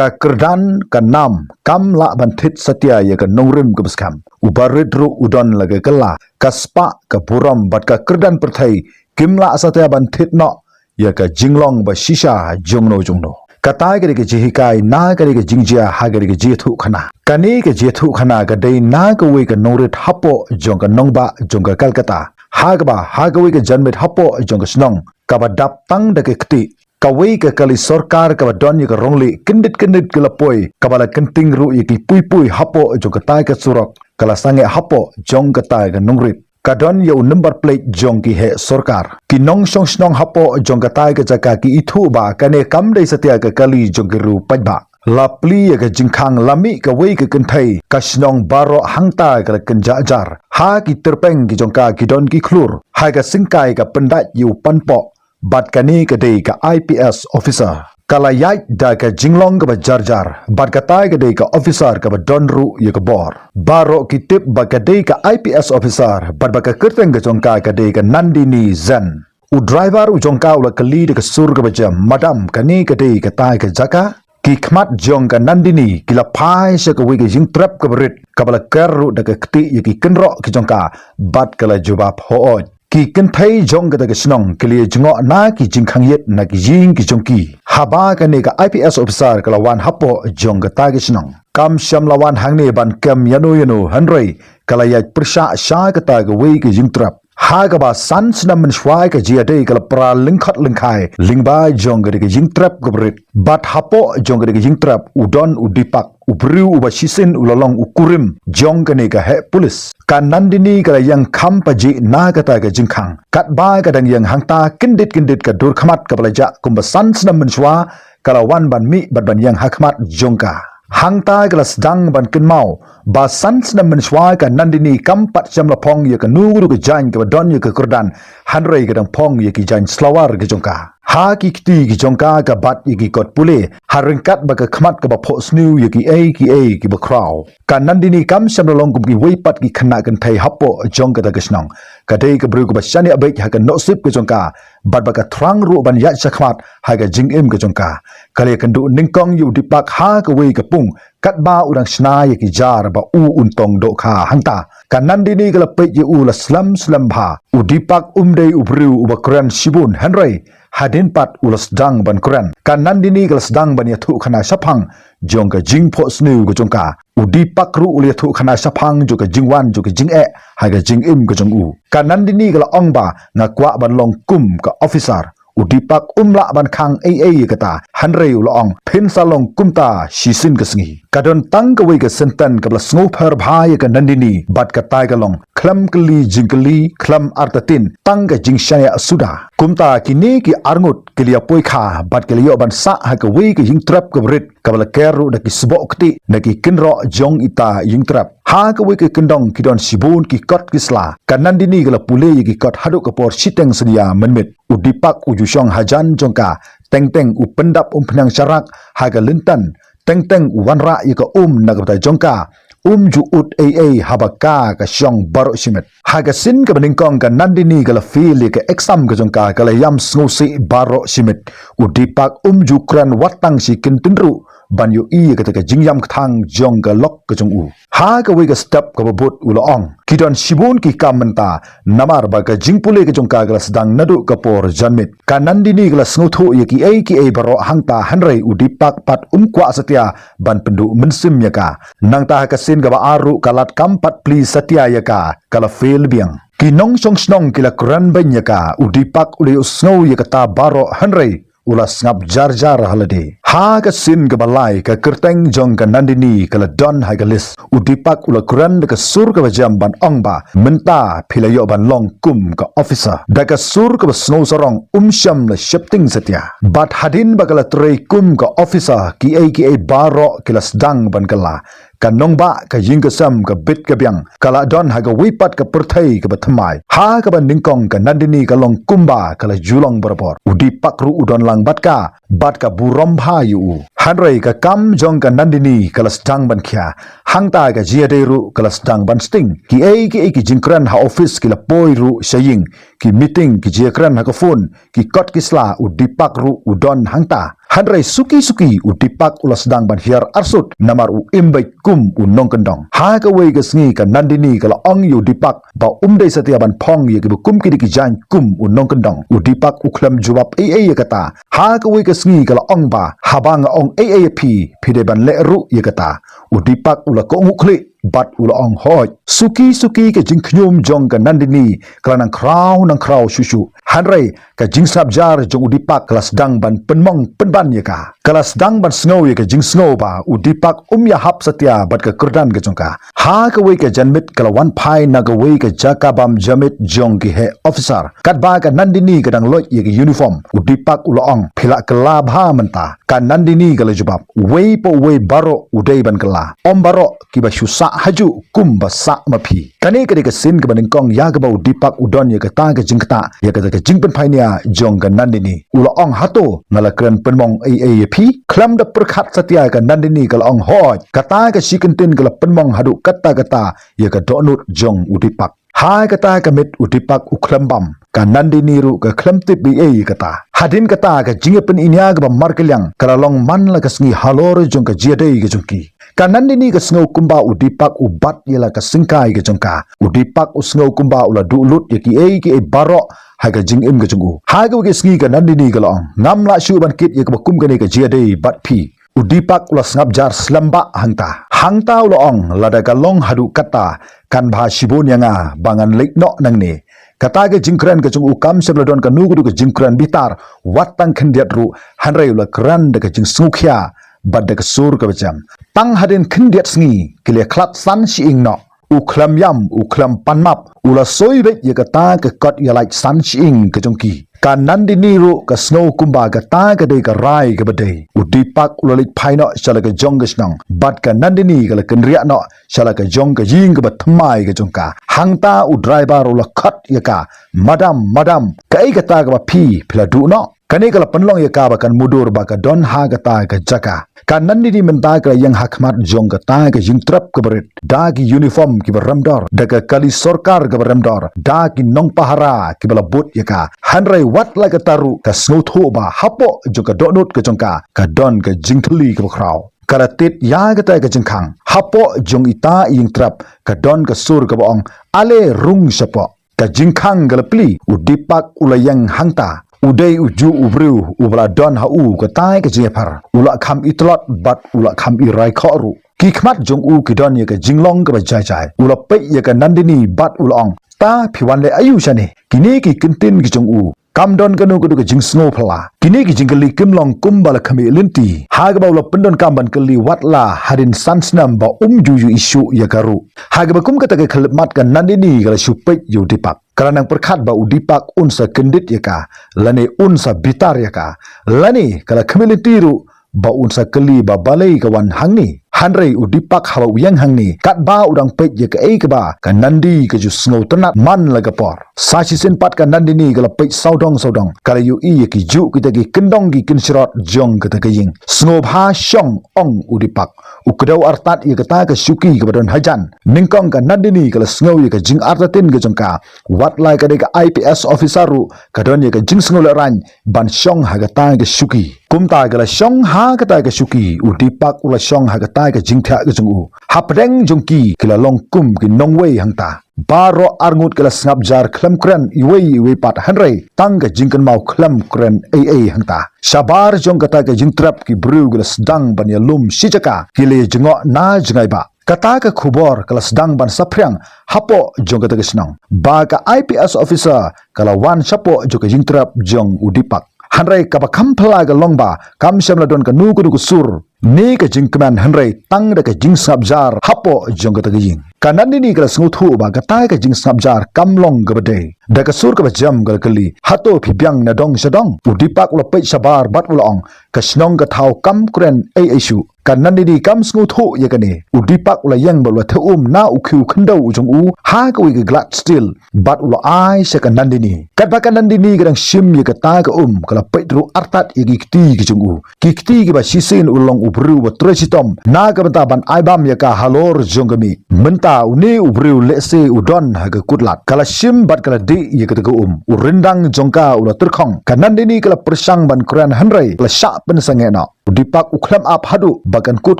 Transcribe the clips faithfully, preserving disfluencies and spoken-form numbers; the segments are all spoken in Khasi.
Ka kyrdan ka nam kam lah ban thied satia ïa ka nongrim kaba skhem. U barit ruh u don la ka kylla, ka spah, ka burom bad ka kyrdan pyrthei kim lah satia ban thied noh ïa ka jinglong ba shisha jongno jongno. Kata ka dei ka jinghikai na ka dei ka jingjia ha ka dei ka jingïathuhkhana. Kane ka jingïathuhkhana ka dei na kawei ka nongrit hapoh jong ka nongbah jong ka Kolkata, ha kaba ha kawei ka janmiet hapoh jong ka shnong kaba dap tang da ka kti, kawei ka kali sorkar kaba don ïa ka rong lieh kyndit kyndit ka la poi, kaba la kynting ruh ïa ki pui pui hapoh jong kata ka surok, ka la sangeh hapoh jong kata ka nongrit. Ka don ïa u number plate jong ki heh sorkar. Ki nongshong shnong hapoh jong kata ka jaka ki ithuh ba kane kam dei satia ka kali jong ki riew paidbah. La plie ïa ka jingkhang, la mih kawei ka kynthei, ka shnong baroh hangta ka la kynjah jar. Ha ki tyrpeng ki jong ka ki don ki khlur. Ha ka syngkai ka pyndait ïa u panpoh. Bad kane ka dei ka I P S officer. Ka la ïaid da ka jinglong kaba jar jar. Bad kata ka dei ka officer kaba don ruh ïa ka bor. Baroh ki tip ba ka dei ka I P S officer bad ba ka kyrteng ka jong ka ka dei ka Nandini Zen. U driver u jong ka u la kylli da ka sur kaba jem, "Madam, kane ka dei kata ka jaka?" Ki khmat jong ka Nandini ki la phai sha kawei ka jingtrep kaba rit, kaba la ker ruh da ka kti ïa ki kynroh ki jong ka, bad ka la jubab, "Hooid." Ki kynthei jong kata ka shnong ki la ïa jngoh na ki jingkhang ïit na ki ïing ki jong ki. Haba kane ka I P S officer ka la wan hapoh jong kata ka shnong, kam shym la wan hangne ban kem ïano ïano, hynrei ka la ïaid pyrshah sha kata kawei ka jingtrep. Ha kaba san snem mynshuwa ka jingïadei ka la pra lyngkhot lyngkhai lyngba jong kata ka jingtrep kaba rit. Bad hapoh jong kata ka jingtrep u don u Deepak, u briew uba shisien u la long u kurim jong kane ka heh pulit. Ka Nandini ka la ïeng kham pajih na kata ka jingkhang. Katba ka dang ïeng hangta, kyndit kyndit ka dur khmat kaba la jah kumba san snem mynshuwa ka la wan ban mih bad ban ïeng ha khmat jong ka. Hangta ka la sdang ban kynmaw ba san snem mynshuwa ka Nandini kam pat shym la phong ïa kano kano ka jaiñ kaba don ïa ka kyrdan, hynrei ka dang phong ïa ki jaiñ slawar ki jong ka. Ha ki kti ki jong ka ka bat ïa ki kot pule, ha ryngkat bad ka khmat kaba phohsniew ïa kiei kiei kiba khraw. Ka Nandini kam shym la long kum kiwei pat ki khynnah kynthei hapoh jong kata ka shnong. Ka dei ka briew kaba shaniah beit ha ka nohsip ka jong ka, bad ba ka thrang ruh ban ïaid shakhmat ha ka jingim ka jong ka. Ka la ïakynduh nyngkong ïa u Deepak ha kawei ka pung, katba u dang shna ïa ki jar ba u un tong dohkha hangta. Ka Nandini ka la peit ïa u la slem slem bha. U Deepak um dei u briew uba kren shibun, hynrei hadien pat u la sdang ban kren. Ka Nandini ka la sdang ban ïathuhkhana shaphang jong ka jingphohsniew ka jong ka. U Deepak ruh u la ïathuhkhana shaphang jong ka jingwan jong ka jingeh ha ka jingim ka jong u. Ka Nandini ka la ong ba, "Nga kwah ban long kum ka officer." U Deepak um lah ban khang ei ei ïa kata, hynrei u la ong, "Phin sa long kumta shisien ka sngi." Ka don tang kawei ka senten kaba la sngewpher bha ïa ka Nandini bad kata ka long, "Khlem kylli jingkylli, khlem artatien, tang ka jingshaniah suda." Kumta kine ki arngut ki la ïa poi kha bad ki la ïoh ban sah ha kawei ka ïingtrep kaba rit, kaba la ker ruh da ki sboh kti na ki kynroh jong ita ïingtrep. Ha kawei ka kyndong ki don shibun ki kot ki sla. Ka Nandini ka la pule ïa ki kot haduh ka por shiteng synñia mynmiet. U Deepak u ju shong hajan jong ka, teng teng u pyndap umphniang sharak ha ka lynten, teng teng u wanrah ïa ka um na ka bynta jong ka. Um ju ud ei ei haba ka ka shong baroh shimet. Ha ka sien kaba nyngkong ka Nandini ka la fail ïa ka exam ka jong ka, ka la ïam sngewsih baroh shimet. U Deepak um ju kren wat tang shi kyntien ruh ban ïohi ïa kata ka jingïam kthang jong ka lok ka jong u. Ha kawei ka step kaba bud u la ong, "Ki don shibun ki kam mynta," namar ba ka jingpule ka jong ka ka la sdang naduh ka por janmiet. Ka Nandini ka la sngewthuh ïa kiei kiei baroh hangta, hynrei u Deepak pat um kwah satia ban pynduh mynsiem ïa ka. Nangta ha ka sien kaba ar ruh ka lad kam pat plie satia ïa ka, ka la fail biang. Ki nongshong shnong ki la kren beiñ ïa ka, u Deepak u la ïohsngew ïa kata baroh, hynrei u la sngap jar jar ha lade. Ha ka sien kaba lai ka kyrteng jong ka Nandini ka la don ha ka list. U Deepak u la kren da ka sur kaba jem ban ong ba, "Mynta phi la ïoh ban long kum ka officer." Da ka sur kaba sngewsarong um shym la sheptieng satia. Bad hadien ba ka la trei kum ka officer, kiei kiei baroh ki la sdang ban kylla. Ka nongbah, ka ïing ka sem, ka bit ka biang, ka la don ha kawei pat ka pyrthei kaba thymmai. Ha kaba nyngkong ka Nandini ka long kumba ka la ju long barabor. U Deepak ruh u don lang bad ka, bad ka burom bha ïa u. Hynrei ka kam jong ka Nandini ka la sdang ban khia. Hangta ka jingïadei ruh ka la sdang ban sting. Kiei kiei ki jingkren ha office ki la poi ruh sha ïing. Ki meeting, ki jingkren ha ka phone, ki kot ki sla, u Deepak ruh u don hangta. Hynrei suki suki u Deepak u la sdang ban hiar arsut namar u im beit kum u nongkyndong. Ha kawei ka sngi ka Nandini ka la ong ïa u Deepak ba um dei satia ban phong ïa kiba kum kine ki jaiñ kum u nongkyndong. U Deepak u khlem jubab ei ei ïa kata. Ha kawei ka sngi ka la ong ba haba nga ong ei ei ïa phi, phi dei ban leh ruh ïa kata. U Deepak u la kohnguh khlieh bad u la ong hooid. Suki suki ka jingkhñium jong ka Nandini ka la nang khraw nang khraw shuh shuh. Hynrei ka jingsngap jar jong u Deepak ka la sdang ban pynmong pynban ïa ka. Ka la sdang ban sngew ïa ka jingsngew ba u Deepak um ïahap satia bad ka kyrdan ka jong ka. Ha kawei ka janmiet ka la wan phai na kawei ka jaka bam janmiet jong ki heh officer. Katba ka Nandini ka dang loit ïa ka uniform, u Deepak u la ong, phi la kylla bha mynta. Ka Nandini ka la jubab, uwei pa uwei baroh u dei ban kylla, ym baroh kiba shu sah hajuh kum ba sah ma phi. Kane ka dei ka sien kaba nyngkong ïa kaba u Deepak u don ïa kata ka jingktah, ïa kata ka jingpynphai nia jong ka Nandini. U la ong, hato nga la kren pynmong ei ei ïa phi? Khlem da pyrkhat satia ka Nandini ka la ong, hooid. Kata ka shi kyntien ka la pynmong haduh katta katta ïa ka dohnud jong u Deepak. Ha kata ka miet u Deepak u khlem bam, ka Nandini ruh ka khlem tip ei ei ïa kata. Hadien kata ka jingïapyni nia kaba markylliang ka la long man la ka sngi halor jong ka jingïadei ka jong ki. Ka Nandini ka sngew kumba u Deepak u bat ïa la ka syngkai ka jong ka. U Deepak u sngew kumba u la duh lut ïa kiei kiei baroh ha ka jingim ka jong u. Ha kawei ka sngi ka Nandini ka la ong, ngam lah shuh ban kit ïa kaba kum kane ka jingïadei bad phi. U Deepak u la sngap jar slem bha hangta. Hangta u la ong, lada ka long haduh katta, kan bha shibun ïa nga ba ngan leit noh nangne. Kata ka jingkren ka jong u kam shym la don kano kano ka jingkren bitar, wat tang khyndiat ruh, hynrei u la kren da ka jingsngewkhia bad da ka sur kaba jem. Tang hadien khyndiat sngi ki la khlad san shi ïing noh. U khlem ïam, u khlem pan map, u la soi beit ïa kata ka kot ïalait san shi ïing ka jong ki. Ka Nandini ruh ka sngew kumba kata ka dei ka rai kaba dei. U Deepak u la leit phai noh sha la ka jong ka shnong, bad ka Nandini ka la kynriah noh sha la ka jong ka ïing kaba thymmai ka jong ka. Hangta u driver u la khot ïa ka, madam, madam, kaei kata kaba phi, phi la duh noh? Kane ka la pynlong ïa ka ba kan mutdur ba ka don ha kata ka jaka. Ka Nandini mynta ka la ïeng ha khmat jong kata ka jingtrep kaba rit, da ki uniform kiba rem dor, da ka kali sorkar kaba rem dor, da ki nongpahara kiba la bud ïa ka. Hynrei wat la kata ruh ka sngewthuh ba hapoh jong ka dohnud ka jong ka, ka don ka jingthylli kaba khraw. Ka la tied ïa kata ka jingkhang. Hapoh jong ita i ïingtrep ka don ka sur kaba ong, ale rung shapoh. Ka jingkhang ka la plie, u Deepak u la ïeng hangta. U dei ujuh u briew uba la don ha u katai ka jingïapher. U la kham i tlot bad u la kham i rai khoh ruh. Ki khmat jong u ki don ïa ka jinglong kaba jai jai. U la peit ïa ka Nandini bad u la ong, ta phi wan leh aïu shane? Kine ki kyntien ki jong u kam don kano kano ka jingsngew phylla. Kine ki jingkylli kim long kumba la khmih lynti. Ha kaba u la pyndonkam ban kylli wat la hadien san snem ba um ju ïohi shuh ïa ka ruh. Ha kaba kum kata ka khyllipmat ka Nandini ka la shu peit ïa u Deepak. Ka la nang pyrkhat ba u Deepak un sa kyndit ïa ka, lane un sa bitar ïa ka, lane ka la khmih lynti ruh ba un sa kylli ba balei ka wan hangne. Hynrei u Deepak haba u ïeng hangne, katba u dang peit ïa kaei kaba ka Nandi ka ju sngewtynnat man la ka por. Sa shisien pat ka Nandini ka la peit sawdong sawdong, ka la ïohi ïa kijuh kita ki kyndong ki kynshrot jong kata ka ïing. Sngewbha shong, ong u Deepak. U kdew artat ïa kata ka shuki kaba don hajan. Nyngkong ka Nandini ka la sngew ïa ka jingartatien ka jong ka. Wat la ka dei ka I P S officer ruh ka don ïa ka jingsngew lehraiñ ban shong ha kata ka shuki. Kumta ka la shong ha kata ka shuki, u Deepak u la shong ha kata ka jingthiah ka jong u. Hapdeng jong ki ki la long kum ki nongwei hangta. Baroh arngut ki la sngap jar khlem kren iwei iwei pat, hynrei tang ka jingkynmaw khlem kren ei ei hangta. Shabar jong kata ka jingtrep ki briew ki la sdang ban ïalum shi jaka, ki la ïajngoh na jngai ba. Kata ka khubor ka la sdang ban saphriang hapoh jong kata ka shnong ba ka I P S officer ka la wan shapoh jong ka jingtrep jong u Deepak. Hynrei kaba kham phylla ka long ba kam shym la don kano kano ka sur ne ka jingkmen, hynrei tang da ka jingsngap jar hapoh jong kata ka ïing. Ka Nandini ka la sngewthuh ba kata ka jingsngap jar kam long kaba dei. Da ka sur kaba jem ka la kylli, hato phi biang na dong sha dong? U Deepak u la peit shabar bad u la ong, ka shnong ka thaw kam kren ei ei shuh. Ka Nandini kam sngewthuh ïa kane. U Deepak u la ïeng bad u la theh um na u khiew khyndew u jong u ha kawei ka glad steel bad u la ai sha ka Nandini. Katba ka Nandini ka dang shim ïa kata ka um, ka la peit ruh artat ïa ki kti ki jong u. Ki kti kiba shisien u long u briew ba trei shitom na ka bynta ban ai bam ïa ka halor jong ka mih. Mynta une u briew lehse u don ha ka kutlad. Ka la shim bad ka la dih ïa kata ka um. U ryndang jong ka u la tyrkhong. Ka Nandini ka la pyrshang ban kren hynrei la shah pynsangeh noh. U Deepak u khlem ap haduh ba kan kut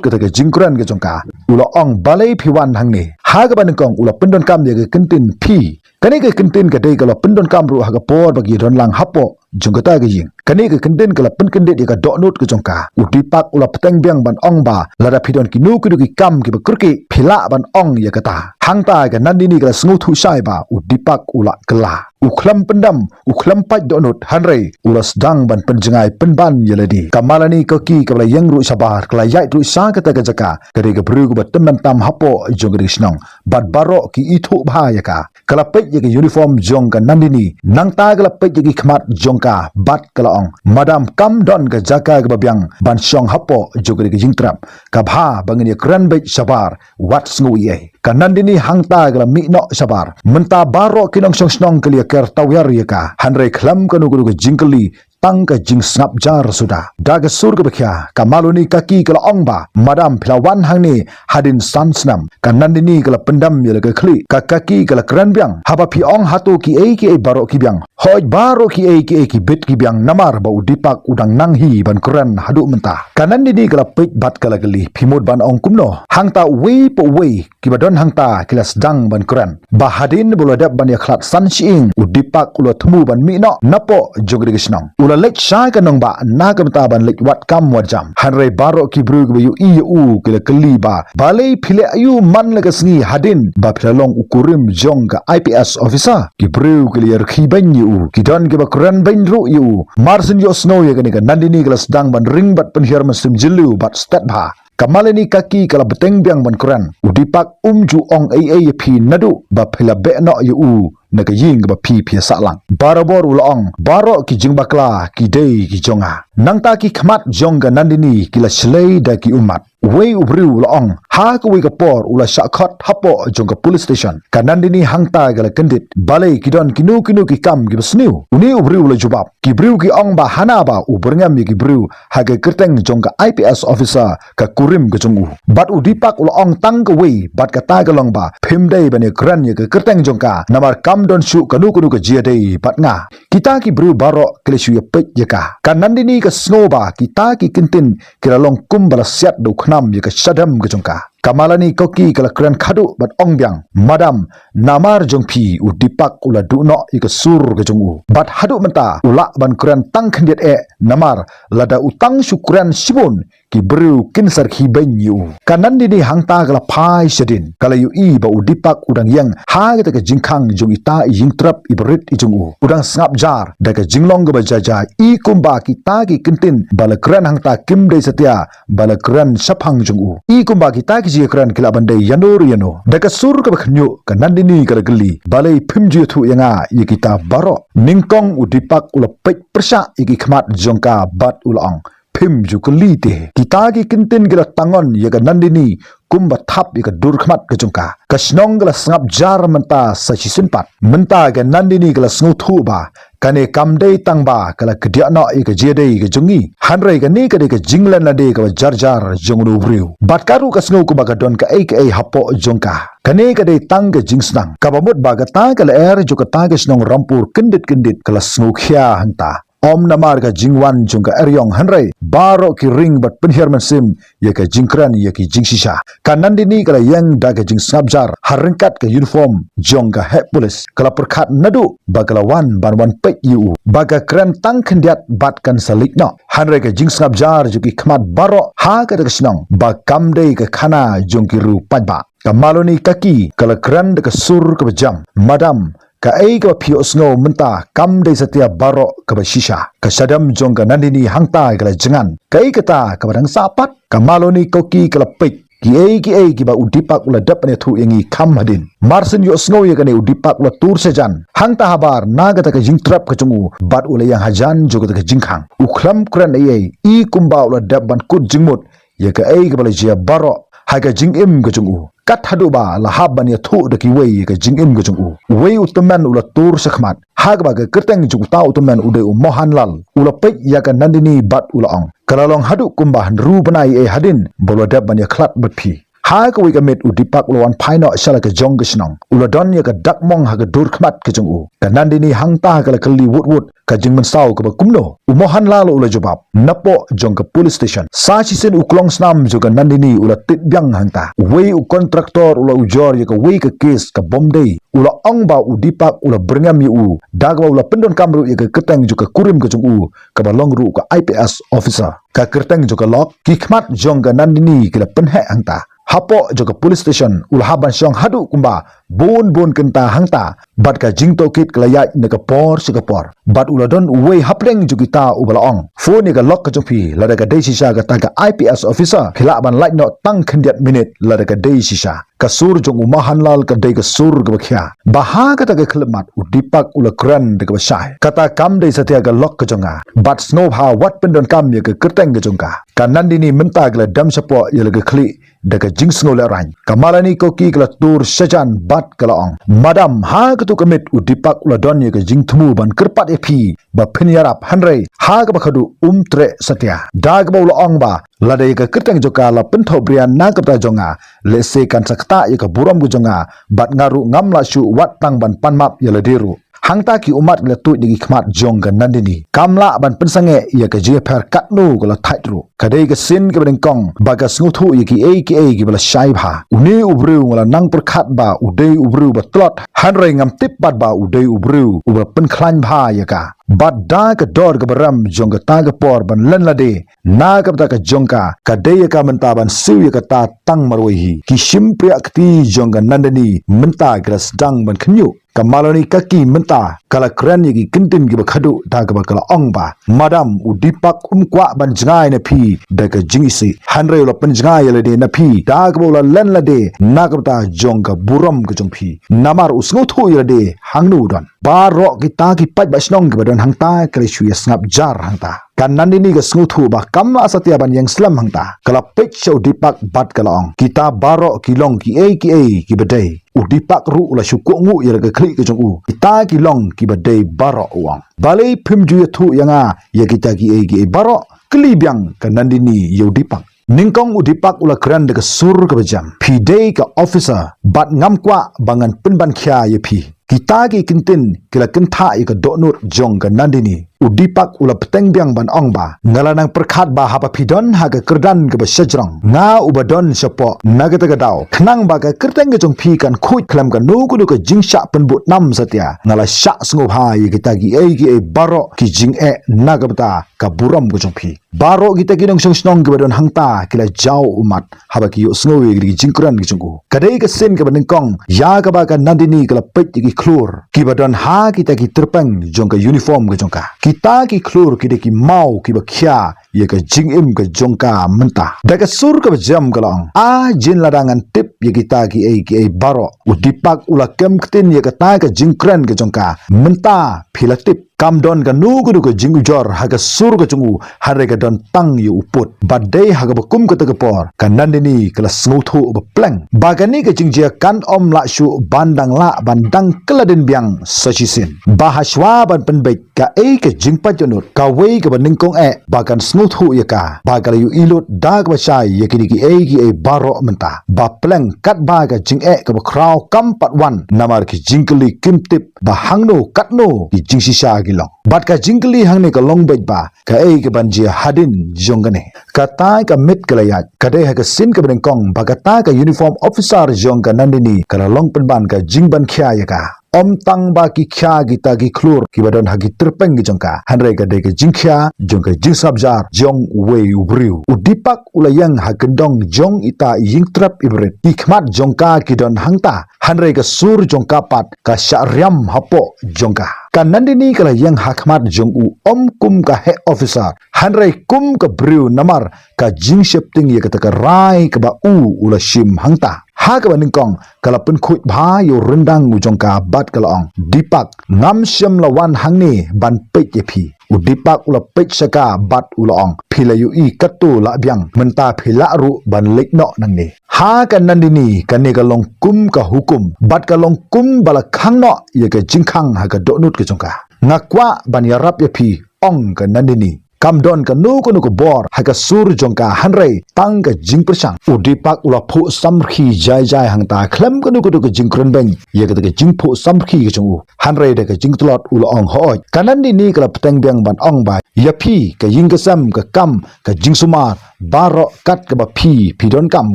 kata ka jingkren ka jong ka. U la ong, balei phi wan hangne? Ha kaba nyngkong u la pyndonkam ïa ka kyntien phi. Kane ka kyntien ka dei ka la pyndonkam ruh ha ka por ba ki don lang hapoh jong kata ka ïing. Kane ka kyntien ka la pynkyndit ïa ka dohnud ka jong ka. U Deepak u la bteng biang ban ong ba lada phi don kino kino ki kam kiba kyrkieh phi lah ban ong ïa kata. Hangta ka Nandini ka la sngewthuh shai ba u Deepak u la kylla. U khlem pyndam, u khlem pait dohnud, hynrei u la sdang ban pynjngai pynban ïa lade. Ka Malini Kaki kaba la ïeng ruh shabar, ka la ïaid ruh sha kata ka jaka. Ka dei ka briew kaba tymmen tam hapoh jong ka dei shnong. Bad baroh ki ithuh bha ïa ka. Ka la peit ïa ka uniform jong ka Nandini. Nangta ka la peit ïa ki khmat jong ka bad ka la ong, madam, kam don ka jaka kaba biang ban shong hapoh jong ka dei ka jingtrep. Ka bha ba ngin ïa kren beit shabar, wat sngew ei ei. Ka Nandini hangta ka la mih noh shabar. Mynta baroh ki nongshong shnong ki la ïa ker tawiar ïa ka. Hynrei khlem kano kano ka jingkylli, tang ka jingsngap jar suda. Da ka sur kaba khia, ka Malini Kaki ka la ong ba, madam, phi la wan hangne hadien san snem. Ka Nandini ka la pyndam ïa la ka khlieh. Ka Kaki ka la kren biang, haba phi ong hato kiei kiei baroh ki biang. Hooid, baroh kiei kiei ki bit ki biang, namar ba u Deepak u dang nang hi ban kren haduh mynta. Ka Nandini ka la peit bad ka la kylli, phi mut ban ong kumno? Hangta uwei pa uwei kiba don hangta ki la sdang ban kren. Ba hadien ba u la dep ban ïa khlad san shyieng, u Deepak u la thmu ban mih noh napoh jong ka dei ka shnong. U la leit sha ka nongbah na ka bynta ban leit wad kam wad jam. Hynrei baroh ki briew kiba ïohi ïa u ki la kylli ba, balei phi leh aïu man la ka sngi hadien ba phi la long u kurim jong ka I P S officer? Ki briew ki la ïa rkhie beiñ ïa u, ki don kiba kren beiñ ruh ïa u. Mar shen ïohsngew ïa kane, ka Nandini ka la sdang ban ring bad pynhiar mynsiem jylliew bad stet bha. Ka Malini Kaki ka la bteng biang ban kren. U Deepak um ju ong ei ei ïa phi naduh ba phi la beh noh ïa u na ka ïing kaba phi phi ïa sah lang. Barabor u la ong, baroh ki jingbakla ki dei ki jong nga. Nangta ki khmat jong ka Nandini ki la shlei da ki ummat. Uwei u briew u la ong, ha kawei ka por u la shah khot hapoh jong ka police station. Ka Nandini hangta ka la kyndit, balei ki don kino kino ki kam kiba sniew? Une u briew u la jubab, ki briew ki ong ba hana ba u byrngem ïa ki briew ha ka kyrteng jong ka I P S officer, ka kurim ka jong u. Bad u Deepak u la ong tang kawei, bad kata ka long ba phim dei ban ïa kren ïa ka kyrteng jong ka, namar kam don shuh kano kano ka jia dei bad nga. Kita ki briew baroh ki la shu ïa peit ïa ka. Ka Nandini ka sngew ba kita ki kyntien ki la long kumba la siat da u khnam ïa ka shadem ka jong ka. Ka Malini Kaki ka la kren khadduh bad ong biang, madam, namar jong phi u Deepak u la duh noh ïa ka sur ka jong u. Bad haduh mynta u lah ban kren tang khyndiat eh, namar lada u tang shu kren shibun, ki briew kin sa rkhie beiñ ïa u. Ka Nandini hangta ka la phai shadien, ka la ïohi ba u Deepak u dang ïeng ha kata ka jingkhang jong ita i jingtrep iba rit i jong u. U dang sngap jar da ka jinglong kaba jia jia, i kumba kita ki kyntien ba la kren hangta kim dei satia ba la kren shaphang jong u. I kumba kita ki jingkren ki lah ban dei ïano re ïano. Da ka sur kaba khynñiuh, ka Nandini ka la kylli, balei phim ju ïathuh ïa nga ïa kita baroh? Nyngkong u Deepak u la peit pyrshah ïa ki khmat jong ka bad u la ong, phim ju kylli te. Kita ki kyntien ki la tangon ïa ka Nandini kumba thap ïa ka dur khmat ka jong ka. Ka shnong ka la sngap jar mynta sa shisien pat. Mynta ka Nandini ka la sngewthuh ba kane kam dei tang ba ka la kdiah noh ïa ka jia dei ka jong ngi, hynrei kane ka dei ka jinglen lade kaba jar jar jong u briew. Bad ka ruh ka sngew kumba ka don kaei kaei hapoh jong ka. Kane ka dei tang ka jingsnang. Kaba mut ba kata ka lyer jong kata ka shnong Rampur kyndit kyndit ka la sngewkhia hangta. Ym namar ka jingwan jong ka eriong, hynrei baroh ki ring bad pynhiar mynsiem ïa ka jingkren ïa ki jingshisha. Ka Nandini ka la ïeng da ka jingsngap jar ha ryngkat ka uniform jong ka heh police. Ka la pyrkhat naduh ba ka la wan ban wan peit ïa u, ba ka kren tang khyndiat bad kan sa leit noh. Hynrei ka jingsngap jar jong ki khmat baroh ha kata ka shnong ba kam dei ka khana jong ki riew paidbah. Ka Malini Kaki ka la kren da ka sur kaba jam, madam, kaei kaba phi ïohsngew mynta kam dei satia baroh kaba shisha. Ka shadem jong ka Nandini hangta ka la jngan. Kaei kata kaba dang sah pat? Ka Malini Kaki ka la peit, kiei kiei kiba u Deepak u la dep ban ïathuh ïa ngi kham hadien. Mar shen ïohsngew ïa kane u Deepak u la tur shajan. Hangta habar na kata ka jingtrep ka jong u bad u la ïeng hajan jong kata ka jingkhang. U khlem kren ei ei, i kumba u la dep ban kut jingmut ïa kaei kaba la jia baroh ha ka jingim ka jong u. Kat haduh ba la hap ban ïathuh da kiwei ïa ka jingim ka jong u. Uwei u tymmen u la tur shakhmat, ha kaba ka kyrteng jong uta u tymmen u dei u Mohanlal. U la peit ïa ka Nandini bad u la ong, ka la long haduh kumba hynriew bnai ei hadien ba u la dep ban ïakhlad bad phi. Ha kawei ka miet u Deepak u la wan phai noh sha la ka jong ka shnong. U la don ïa ka dak mong ha ka dur khmat ka jong u. Ka Nandini hangta ka la kylli wut wut ka jingmynsaw kaba kumno. U Mohanlal u la jubab napoh jong ka police station. Sa shisien u klong snam jong ka Nandini u la tied biang hangta. Uwei u contractor u la ujor ïa kawei ka case ka bym dei. U la ong ba u Deepak u la byrngem ïa u da kaba u la pyndonkam ruh ïa ka kyrteng jong ka kurim ka jong u kaba long ruh ka I P S officer. Ka kyrteng jong ka lok, ki khmat jong ka Nandini ki la pynheh hangta. Hapoh jong ka police station u la hap ban shong haduh kumba bun bun kynta hangta. Bad ka jingtohkit ka la ïaid na ka por sha ka por. Bad u la don uwei hapdeng jong kita uba la ong, phone ïa ka lok ka jong phi, lada ka dei shisha kata ka I P S officer, phi lah ban lait noh tang khyndiat minit lada ka dei shisha. Ka sur jong u Mohanlal ka dei ka sur kaba khia. Ba ha kata ka khyllipmat u Deepak u la kren da kaba shai. Kata kam dei satia ka lok ka jong nga. Bad sngewbha wat pyndonkam ïa ka kyrteng ka jong ka. Ka Nandini mynta ka la dem shapoh ïa la ka khlieh da ka jingsngewlehraiñ. Ka Malini Kuki ka la tur shajan bad ka la ong, madam, ha katu ka miet u Deepak u la don ïa ka jingthmu ban kyrpad ïa phi ba phin ïarap, hynrei ha kaba khatduh um treh satia. Da kaba u la ong ba lada ïa ka kyrteng jong ka la pynthohbria na ka bynta jong nga, lehse kan sa ktah ïa ka burom ka jong nga, bad nga ruh ngam lah shuh wat tang ban pan map ïa lade ruh. Hangta ki ummat ki la tuid na ki khmat jong ka Nandini. Kam lah ban pynsangeh ïa ka jingïapher katno ka la thait ruh. Ka dei ka sien kaba nyngkong ba ka sngewthuh ïa kiei kiei kiba la shai bha. Une u briew nga la nang pyrkhat ba u dei u briew ba tlot. Hynrei ngam tip pat ba u dei u briew uba pynkhlaiñ bha ïa ka. Bad da ka dor kaba rem jong kata ka por ban len lade na ka bynta ka jong ka, ka dei ïa ka mynta ban siew ïa kata tang marwei hi. Ki shympriah kti jong ka Nandini mynta ki la sdang ban khynñiuh. Ka Malini Kuki mynta ka la kren ïa ki kyntien kiba khadduh da kaba ka la ong ba, madam, u Deepak um kwah ban jngai na phi da ka jingisih. Hynrei u la pynjngai ïa lade na phi da kaba u la len lade na ka bynta jong ka burom ka jong phi. Namar u sngewthuh ïa lade hangno u don. Baroh kita ki paidbah shnong kiba don hangta ki la shu ïa sngap jar hangta. Ka Nandini ka sngewthuh ba kam lah satia ban ïeng slem hangta. Ka la peit sha u Deepak bad ka la ong, kita baroh ki long kiei kiei kiba dei. U Deepak ruh u la shu kohnguh ïa la ka khlieh ka jong u. Kita ki long kiba dei baroh, u ong. Balei phim ju ïathuh ïa nga ïa kita kiei kiei baroh? Kylli biang ka Nandini ïa u Deepak. Nyngkong u Deepak u la kren da ka sur kaba jem. Phi dei ka officer bad ngam kwah ba ngan pynban khia ïa phi. Kita ki kyntien ki la kynthah ïa ka dohnud jong ka Nandini. U Deepak u la bteng biang ban ong ba, nga la nang pyrkhat ba haba phi don ha ka kyrdan kaba shajrong, nga uba don shapoh na kata ka daw, khnang ba ka kyrteng ka jong phi kan khuid khlem kano kano ka jingshah pynbud nam satia, nga la shah sngewbha ïa kita kiei kiei baroh ki jingeh na ka bynta ka burom ka jong phi. Baroh kita ki nongshong shnong kiba don hangta ki la jaw ummat haba ki ïohsngew ïa ki jingkren ki jong u. Ka dei ka sien kaba nyngkong ïa kaba ka Nandini ka la peit ïa ki khlur kiba don ha kita ki tyrpeng jong ka uniform ka jong ka. Kita ki khlur ki dei ki maw kiba khia ïa ka jingim ka jong ka mynta. Da ka sur kaba jem ka la ong, a jin lada ngan tip ïa kita kiei kiei baroh. U Deepak u la kem ktien ïa kata ka jingkren ka jong ka. Mynta phi la tip. Kam don kano kano ka jingujor ha ka sur ka jong u, hynrei ka don tang ïa u pud. Bad dei ha kaba kum kata ka por ka Nandini ka la sngewthuh ba pleng ba kane ka jingjia kan ym lah shuh ban dang lah ban dang kylla dien biang sa shisien. Ba hashwa ban pynbeit kaei ka jingpait dohnud, kawei kaba nyngkong eh ba kan sngewthuh ïa ka, ba ka la ïohi lut da kaba shai ïa kine kiei kiei baroh mynta. Ba pleng katba ka jingeh kaba khraw kam pat wan namar ki jingkylli kim tip ba hangno katno ki jingshisha ki long. Bad ka jingkylli hangne ka long beit ba kaei kaban jia hadien jong kane. Kata ka miet ka la ïaid, ka dei ha ka sien kaba nyngkong ba kata ka uniform officer jong ka Nandini ka la long pynban ka jingban khia ïa ka. Ym tang ba ki khia kita ki khlur kiba don ha ki tyrpeng ki jong ka, hynrei ka dei ka jingkhia jong ka jingsngap jar jong uwei u briew. U Deepak u la ïeng ha kyndong jong ita i ïingtrep i brit. I khmat jong ka ki don hangta, hynrei ka sur jong ka pat ka shah riam hapoh jong ka. Ka Nandini ka la ïeng ha khmat jong u ym kum ka heh officer, hynrei kum ka briew namar ka jingsheptieng ïa kata ka rai kaba u u la shim hangta. Ha kaba nyngkong ka la pynkhuid bha ïa u ryndang u jong ka bad ka la ong, Deepak, ngam shym la wan hangne ban peit ïa phi. U Deepak u la peit sha ka bad u la ong, phi la ïohi katto lah biang, mynta phi lah ruh ban leit noh nangne. Ha ka Nandini kane ka long kum ka hukum bad ka long kum ba la khang noh ïa ka jingkhang ha ka dohnud ka jong ka. Nga kwah ban ïarap ïa phi, ong ka Nandini. Kam don kano kano ka bor ha ka sur jong ka, hynrei tang ka jingpyrshang. U Deepak u la phuh samrkhie jai jai hangta khlem kano kano ka jingkren beiñ ïa kata ka jingphuh samrkhie ka jong u. Hynrei da ka jingtlot u la ong, hooid. Ka Nandini ka la bteng biang ban ong ba, ïa phi ka ïing ka sem, ka kam, ka jingsumar, baroh kat kaba phi phi donkam,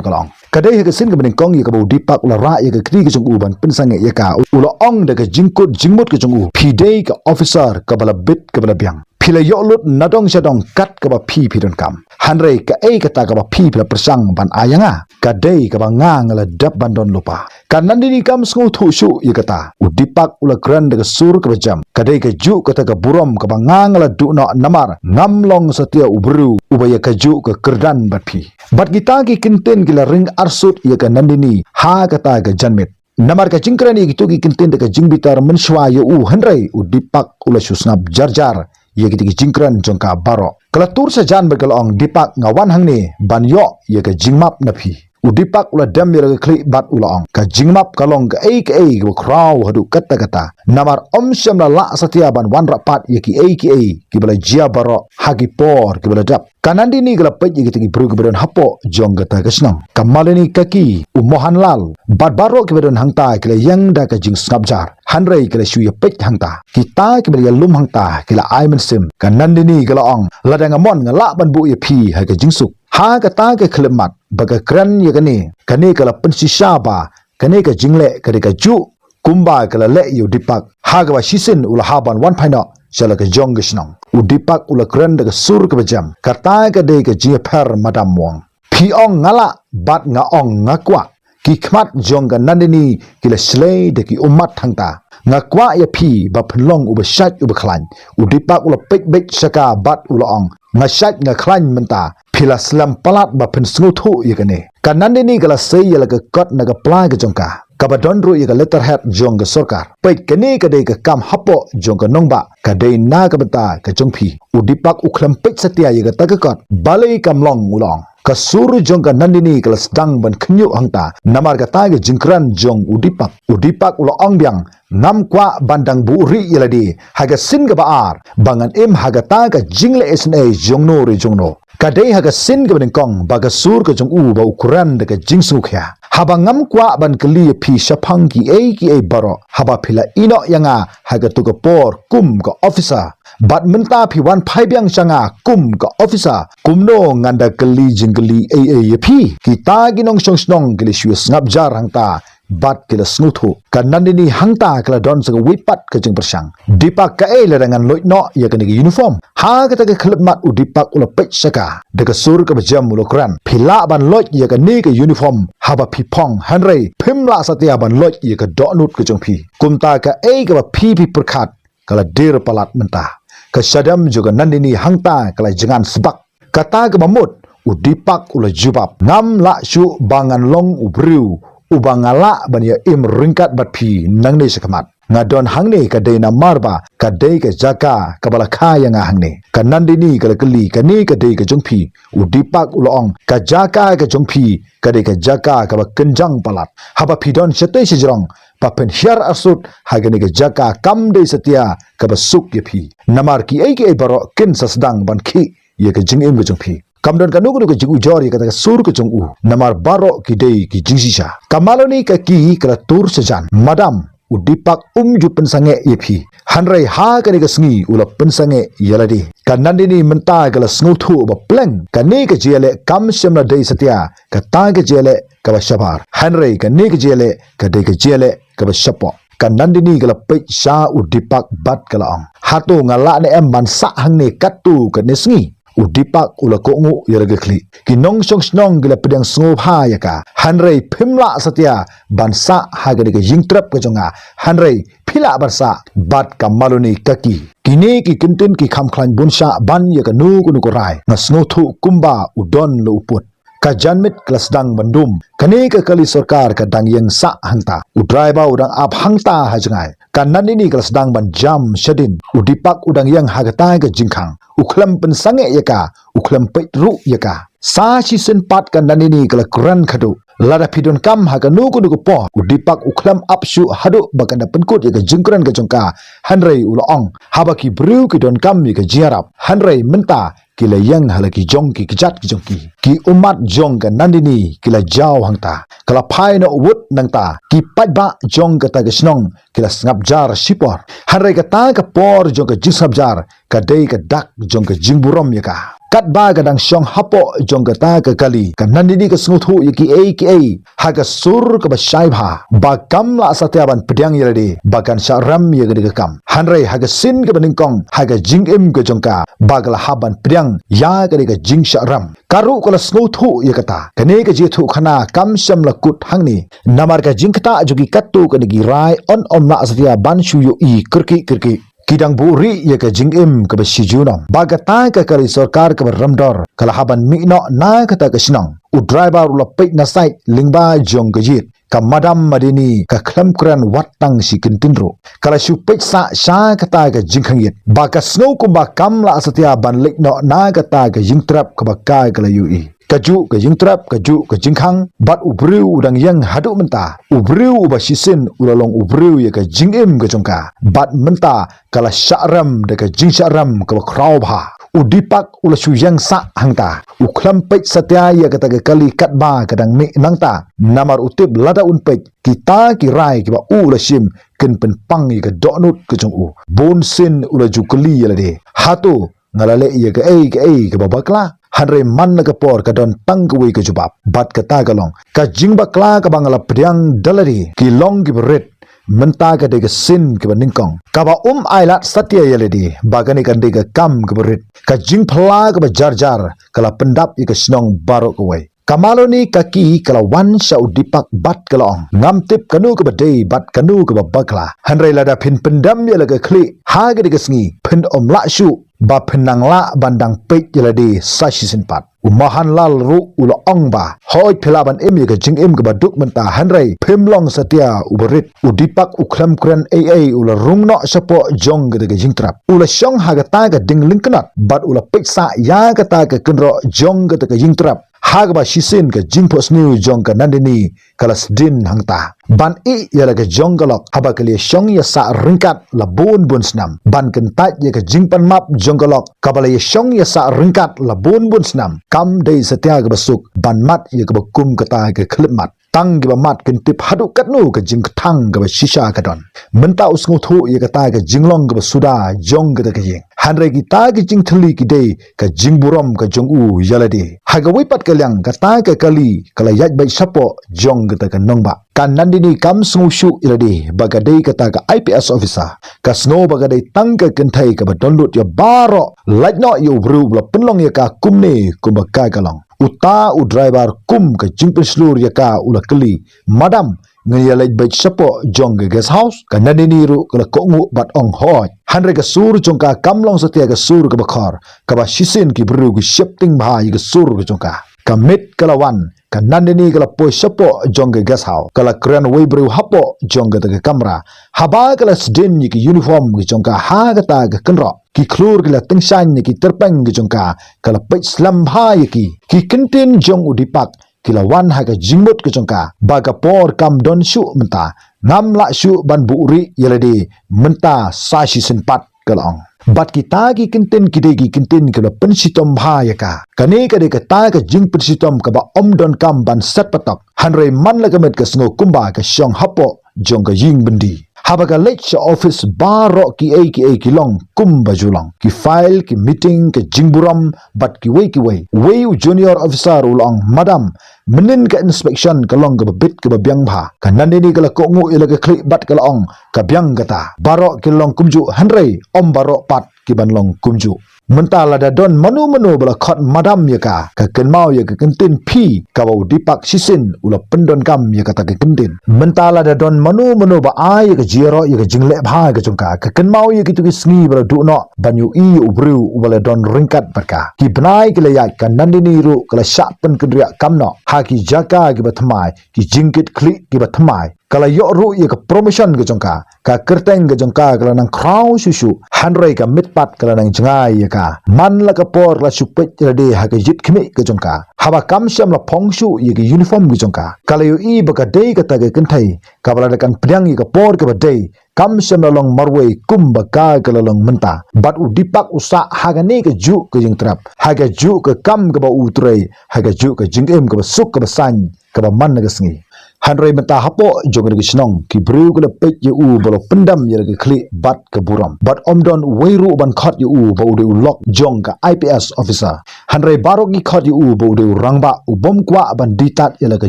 ka la ong. Ka dei ha ka sien kaba nyngkong ïa kaba u Deepak u la rah ïa ka kti ka jong u ban pynsangeh ïa ka. U la ong da ka jingkut jingmut ka jong u, phi dei ka officer kaba la bit kaba la biang. Phi la ïoh lut nadong shadong kat kaba phi phi donkam. Hynrei kaei kata kaba phi phi la pyrshang ban ai ïa nga, ka dei kaba nga nga la dep ban don lypa. Ka Nandini kam sngewthuh shuh ïa kata. U Deepak u la kren da ka sur kaba jem, ka dei kajuh kata ka burom kaba nga nga la duh noh, namar ngam long satia u briew uba ïa kajuh ka kyrdan bad phi. Bad kita ki kyntien ki la ring arsut ïa ka Nandini ha kata ka janmiet. Namar ka jingkren ïa kito ki kyntien da ka jingbitar mynshuwa ïa u, hynrei u Deepak u la shu sngap jar jar ïa kito ki jingkren jong ka baroh. Ka la tur sha jan bad ka la ong, Deepak, nga wan hangne ban ïoh ïa ka jingmap na phi. U Deepak u la dem ïa la ka khlieh bad u la ong, ka jingmap ka long kaei kaei kaba khraw haduh katta katta. Namar ym shym la lah satia ban wanrah pat ïa kiei kiei kiba la jia baroh ha ki por kiba la dep. Ka Nandini ka la peit ïa kita ki briew kiba don hapoh jong kata ka shnong. Ka Malini kaki, u Mohanlal bad baroh kiba don hangta ki la ïeng da ka jingsngap jar. Hynrei ki la shu ïa peit hangta. Kita kiba la ïalum hangta ki la ai mynsiem. Ka Nandini ka la ong, lada nga mon nga lah ban buh ïa phi ha ka jingsuk. Ha kata ka khyllipmat ba ka kren ïa kane, kane ka la pynshisha ba kane ka jingleh ka dei kajuh kumba ka la leh ïa u Deepak ha kaba shisien u la hap ban wan phai noh sha la ka jong ka shnong. U Deepak u la kren da ka sur kaba jem, kata ka dei ka jingïapher madam, u ong, phi ong nga lah bad nga ong nga kwah. Ki khmat jong ka Nandini ki la shlei da ki ummat hangta. Nga kwah ïa phi ba phin long uba shait uba khlaiñ. U Deepak u la peit beit sha ka bad u la ong, nga shait nga khlaiñ mynta. Phi la slem palat ba phin sngewthuh ïa kane. Ka Nandini ka la sei ïa la ka kot na ka pla ka jong ka, kaba don ruh ïa ka letterhead jong ka sorkar. Peit, kane ka dei ka kam hapoh jong ka nongbah, ka dei na ka bynta ka jong phi. U Deepak u khlem peit satia ïa kata ka kot. Balei kam long, u la ong. Ka sur jong ka Nandini ka la sdang ban khynñiuh hangta namar kata ka jingkren jong u Deepak. U Deepak u la ong biang, ngam kwah ban dang buhrieh ïa lade ha ka sien kaba ar ba ngan im ha kata ka jingleh isynei jongno re jongno. Ka dei ha ka sien kaba nyngkong ba ka sur ka jong u ba u kren da ka jingsngewkhia. Haba ngam kwah ban kylli ïa phi shaphang kiei kiei baroh, haba phi la ïehnoh ïa nga ha katu ka por kum ka officer, bad mynta phi wan phai biang sha nga kum ka officer, kumno ngan da kylli jingkylli ei ei ïa phi? Kita ki nongshong shnong ki la shu ïa sngap jar hangta bad ki la sngewthuh. Ka Nandini hangta ka la don sa kawei pat ka jingpyrshang. Deepak, kaei lada ngan loit noh ïa kane ka uniform? Ha kata ka khyllipmat u Deepak u la peit sha ka da ka sur kaba jem, u la kren, phi lah ban loit ïa kane ka uniform haba phi phong, hynrei phim lah satia ban loit ïa ka dohnud ka jong phi. Kumta kaei kaba phi phi pyrkhat ka la dier palat mynta. Ka shadem jong ka Nandini hangta ka la jngan sbak. Kata kaba mut u Deepak u la jubab, ngam lah shuh ba ngan long u briew uba nga lah ban ïa im ryngkat bad phi nangne shakhmat. Nga don hangne ka dei namar ba ka dei ka jaka kaba la kha ïa nga hangne. Ka Nandini ka la kylli, kane ka dei ka jong phi? U Deepak u la ong, ka jaka ka jong phi ka dei ka jaka kaba kynjang palat. Haba phi don shatei shajrong ba phin hiar arsut ha kane ka jaka kam dei satia kaba suk ïa phi. Namar kiei kiei baroh kin sa sdang ban khih ïa ka jingim ka jong phi. Kam don kano kano ka jingujor ïa kata ka sur ka jong u namar baroh ki dei ki jingshisha. Ka Malini kaki ka la tur sha jan, madam, u Deepak um ju pynsangeh ïa phi, hynrei ha kane ka sngi u la pynsangeh ïa lade. Ka Nandini mynta ka la sngewthuh ba pleng kane ka jingïaleh kam shym la dei satia kata ka jingïaleh kaba shabar, hynrei kane ka jingïaleh ka dei ka jingïaleh kaba shapoh. Ka Nandini ka la peit sha u Deepak bad ka la ong, hato nga lah ne em ban sah hangne katto katne sngi? U Deepak u la kohnguh ïa la ka khlieh. Ki nongshong shnong ki la pdiang sngewbha ïa ka, hynrei phim lah satia ban sah ha kane ka ïingtrep ka jong nga, hynrei phi lah ban sah bad ka Malini kaki. Kine ki kyntien ki kham khlaiñ bun shah ban ïa kano kano ka rai. Nga sngewthuh kumba u don la u pud. Ka janmiet ka la sdang ban dum. Kane ka kali sorkar ka dang ïeng sah hangta. U driver u dang ap hangta ha jngai. Ka Nandini ka la sdang ban jam shadien. U Deepak u dang ïeng ha kata ka jingkhang. U khlem pynsangeh ïa ka, u khlem peit ruh ïa ka. Sa shisien pat ka Nandini ka la kren khadduh. Lada phi donkam ha kano kano ka por, u Deepak u khlem ap shuh haduh ba kan da pynkut ïa ka jingkren ka jong ka, hynrei u la ong, haba ki briew ki donkam ïa ka jingïarap, hynrei mynta ki la ïeng ha la ki jong ki kjat ki jong ki. Ki ummat jong ka Nandini ki la jaw hangta, ka la phai noh wut nangta. Ki paidbah jong kata ka shnong ki la sngap jar shipor. Hynrei kata ka por jong ka jingsngap jar ka dei ka dak jong ka jingburom ïa ka. Katba ka dang shong hapoh jong kata ka kali, ka Nandini ka sngewthuh ïa kiei kiei ha ka sur kaba shai bha, ba kam lah satia ban pdiang ïa lade ba kan shah rem ïa kane ka kam. Hynrei ha ka sien kaba nyngkong ha ka jingim ka jong ka, ba ka la hap ban pdiang ïa kane ka jingshah rem. Ka ruh ka la sngewthuh ïa kata. Kane ka jingïathuhkhana kam shym la kut hangne, namar ka jingktah jong ki katto katne ki rai yn ym lah satia ban shu ïohi kyrkieh kyrkieh. Ki dang buhrieh ïa ka jingim kaba shi junom. Ba kata ka kali sorkar kaba rem dor ka la hap ban mih noh na kata ka shnong. U driver u la peit na side lyngba jong ka jied. Ka Madam Nandini ka khlem kren wat tang shi kyntien ruh. Ka la shu peit sah sha kata ka jingkhang ïit, ba ka sngew kumba kam lah satia ban leit noh na kata ka jingtrep kaba ka la ïohi. Kajuh ka jingtrep, kajuh ka jingkhang, bad u briew u dang ïeng haduh mynta. U briew uba shisien u la long u briew ïa ka jingim ka jong ka, bad mynta ka la shah rem da ka jingshah rem kaba khraw bha. U Deepak u la shu ïeng sah hangta, u khlem peit satia ïa kata ka kali katba ka dang mih nangta, namar u tip lada un peit, kita ki rai kiba u la shim kin pynpang ïa ka dohnud ka jong u. Bun sien u la ju kylli ïa lade, hato nga la leh ïa kaei kaei kaba bakla? Hynrei man la ka por ka don tang kawei ka jubab, bad kata ka long, ka jingbakla kaba nga la pdiang da lade, ki long kiba rit. Mynta ka dei ka sien kaba nyngkong, kaba um ailad satia ïa lade ba kane kan dei ka kam kaba rit. Ka jingphylla kaba jar jar ka la pyndap ïa ka shnong baroh kawei. Ka Maloni ka ki ka la wan sha u Deepak bad ka la ong, ngam tip kano kaba dei bad kano kaba bakla, hynrei lada phin pyndem ïa la ka khlieh ha kane ka sngi, phin ym lah shuh ba phin nang lah ban dang peit ïa lade sa shisien pat. U Mohanlal ruh u la ong ba, hooid, phi lah ban im ïa ka jingim kaba duk mynta, hynrei phim long satia uba rit. U Deepak u khlem kren ei ei, u la rung noh shapoh jong kata ka jingtrep. U la shong ha kata ka ding lyngknot bad u la peit sah ïa kata ka kynroh jong kata ka jingtrep, ha kaba shisien ka jingphohsniew jong ka Nandini ka la sdien hangta. Ban ïeh ïa la ka jong ka lok haba ka la ïashong ïasah ryngkat la bun bun snem. Ban kyntait ïa ka jingpanmap jong ka lok kaba la ïashong ïasah ryngkat la bun bun snem, kam dei satia kaba suk ban mad ïa kaba kum kata ka khyllipmat. Tang kiba mad kin tip haduh katno ka jingkthang kaba shisha ka don. Mynta u sngewthuh ïa kata ka jinglong kaba suda jong kata ka ïing. Hynrei kita ki jingthylli ki dei ka jingburom ka jong u ïa lade. Ha kawei pat ka liang, kata ka kali ka la ïaid beit shapoh jong kata ka nongbah. Ka Nandini kam sngew shuh ïa lade ba ka dei kata ka I P S officer. Ka sngew ba ka dei tang ka kynthei kaba don lut ïa baroh, lait noh ïa u briew ba la pynlong ïa ka kumne kumba ka ka long. Uta u driver kum ka jingpynshlur ïa ka u la kylli, "Madam, ngin ïa leit beit shapoh jong ka guest house?" Ka Nandini ruh ka la kohnguh bad ong, "Hooid." Hynrei ka sur jong ka kam long satia ka sur kaba khor, kaba shisien ki briew ki sheptieng bha ïa ka sur ka jong ka. Ka miet ka la wan, ka Nandini ka la poi shapoh jong ka guest house, ka la kren wei briew hapoh jong kata ka kamra. Haba ka la sdien ïa ki uniform ka jong ka ha kata ka kynroh, ki khlur ki la tyngshaiñ ïa ki tyrpeng ka jong ka, ka la peit slem bha ïa ki. Ki kyntien jong u Deepak ki la wan ha ka jingmut ka jong ka ba ka por kam don shuh mynta, ngam lah shuh ban buhrieh ïa lade mynta sa shisien pat, ka la ong. Bad kita ki kyntien ki dei ki kyntien ki la pynshitom bha ïa ka. Kane ka dei kata ka jingpynshitom kaba ym donkam ban set patok. Hynrei man la ka miet ka sngew kumba ka shong hapoh jong ka ïing byndi. Haba ka leit sha office, baroh kiei kiei ki long kumba ju long. Ki file, ki meeting, ka jingburom bad kiwei kiwei. Wei u junior officer u la ong, "Madam, mynnin ka inspection ka long kaba bit kaba biang bha." Ka Nandini ka la kohnguh ïa la ka khlieh bad ka la ong, "Ka biang kata. Baroh ki long kumjuh, hynrei ym baroh pat ki ban long kumjuh." Mynta lada don mano mano ba la khot madam ïa ka, ka kynmaw ïa ka kyntien phi kaba u Deepak shisien u la pyndonkam ïa kata ka kyntien. Mynta lada don mano mano ba ai ïa ka jingïaroh ïa ka jingleh bha ka jong ka, ka kynmaw ïa kito ki sngi ba la duh noh ban ïohi ïa u briew uba la don ryngkat bad ka. Ki bnai ki la ïaid, ka Nandini ruh ka la shah pynkynriah kam noh ha ki jaka kiba thymmai, ki jingkit khlieh kiba thymmai. Ka la ïoh ruh ïa ka promotion ka jong ka. Ka kyrteng ka jong ka ka la nang khraw shuh shuh. Hynrei ka mit pat ka la nang jngai ïa ka. Man la ka por ka la shu peit ïa lade ha ka jingkhmih ka jong ka. Haba kam shym la phong shuh ïa ka uniform ka jong ka. Ka la ïohi ba ka dei kata ka kynthei kaba lada kan pdiang ïa ka por kaba dei, kam shym la long marwei kumba ka ka la long mynta. Bad u Deepak u sah ha kane ka juh ka jingtrep, ha ka juh ka kam kaba u trei, ha ka juh ka jingim kaba suk kaba saiñ, kaba man la ka sngi. Hynrei mynta hapoh jong kane ka shnong, ki briew ki la peit ïa u ba la pyndam ïa la ka khlieh bad ka burom. Bad ym don uwei ruh ban khot ïa u ba u dei u lok jong ka I P S officer. Hynrei baroh ki khot ïa u ba u dei u rangbah, u bym kwah ban die tad ïa la ka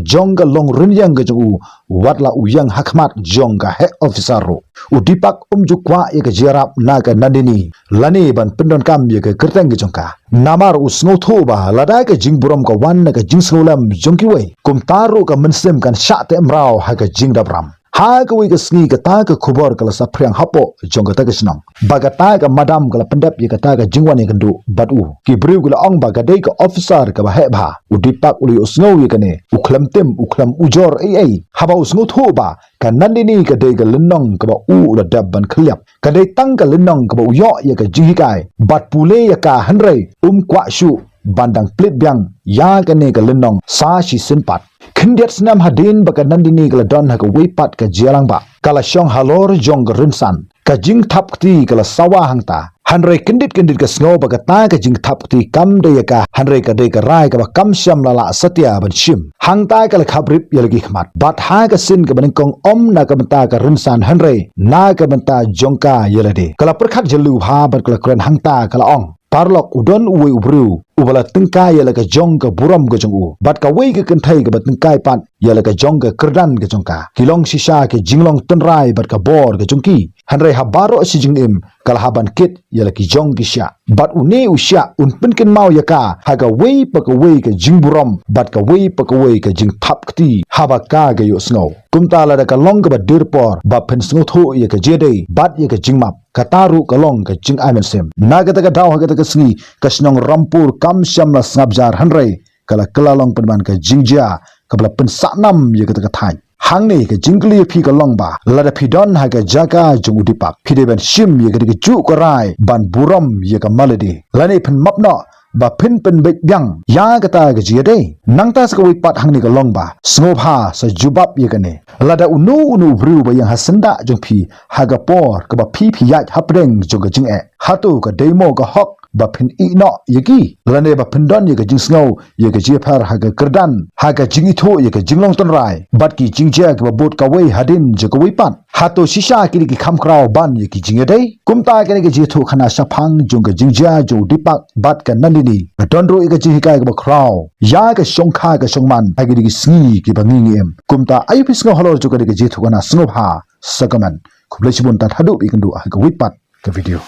jong ka long rynïeng ka jong u, wat la u ïeng ha khmat jong ka heh officer ruh. U Deepak um ju kwah ïa ka jingïarap na ka Nandini, lane ban pyndonkam ïa ka kyrteng ka jong ka. Namar u sngewthuh ba lada ka jingburom ka wan na ka jingsngewlem jong kiwei, kumta ruh ka mynsiem kan shah teh mraw ha ka jingdap ram. Ha kawei ka sngi kata ka khubor ka la saphriang hapoh jong kata ka shnong ba kata ka madam ka la pyndep ïa kata ka jingwan ïakynduh bad u. Ki briew ki la ong ba ka dei ka officer kaba heh bha. U Deepak u la ïohsngew ïa kane, u khlem tim, u khlem ujor ei ei. Haba u sngewthuh ba ka Nandini ka dei ka lynnong kaba u la dep ban khylliap. Ka dei tang ka lynnong kaba u ïoh ïa ka jinghikai bad pule ïa ka, hynrei um kwah shuh ban dang plie biang ïa kane ka lynnong sa shisien pat. Khyndiat snem hadien ba ka Nandini ka la don ha kawei pat ka jingïalang ba ka la shong halor jong ka rynsan. Ka jingthap kti ka la sawa hangta. Hynrei kyndit kyndit ka sngew ba kata ka jingthap kti kam dei ïa ka, hynrei ka dei ka rai kaba kam shym la lah satia ban shim. Hangta ka la khaprit ïa la ki khmat. Bad ha ka sien kaba nyngkong ym na ka bynta ka rynsan, hynrei na ka bynta jong ka ïa lade. Ka la pyrkhat jylliew bha bad ka la kren hangta ka la ong, paralok, u don uwei u briew uba la tyngkai ïa la ka jong ka burom ka jong u. Bad kawei ka kynthei kaba tyngkai pat ïa la ka jong ka kyrdan ka jong ka. Ki long shisha ki jinglong tynrai bad ka bor ka jong ki. Hynrei ha baroh shi jingim ka la hap ban kit ïa la ki jong ki shiah. Bad une u shiah un pynkynmaw ïa ka ha kawei pa kawei ka jingburom bad kawei pa kawei ka jingthap kti haba ka ka ïohsngew. Kumta lada ka long kaba dier por ba phin sngewthuh ïa ka jingïadei bad ïa ka jingmap, kata ruh ka long ka jingai mynsiem. Na kata ka daw ha kata ka sngi ka shnong Rampur kam shym la sngap jar, hynrei ka la kylla long pynban ka jingjia kaba la pynsahnam ïa kata ka thaiñ. Hangne ka jingkylli ïa phi ka long ba lada phi don ha ka jaka jong u Deepak, phi dei ban shim ïa kata ka juh ka rai ban burom ïa ka ma lade, lane phin map noh ba phin pynbeit biang ïa kata ka jingïadei? Nangta sa kawei pat hangne ka long ba sngewbha sa jubab ïa kane. Lada uno uno u briew ba ïeng ha syndah jong phi ha ka por kaba phi phi ïaid hapdeng jong ka jingeh, hato ka dei mo ka hok ba phin ïeh noh ïa ki, lane ba phin don ïa ka jingsngew ïa ka jingïapher ha ka kyrdan, ha ka jingithuh ïa ka jinglong tynrai bad ki jingjia kiba bud kawei hadien jong kawei pat? Hato shisha kine ki kham khraw ban ïa ki jingïadei? Kumta kane ka jingïathuhkhana shaphang jong ka jingjia jong u Deepak bad ka Nandini ka don ruh ïa ka jinghikai kaba khraw ïa ka shongkha ka shongman ha kine ki sngi kiba ngi ngi im. Kumta aïu phi sngew halor jong kane ka jingïathuhkhana? Sngewbha sa comment. Khublei shibun, tad haduh ba ïakynduh ha kawei pat ka video.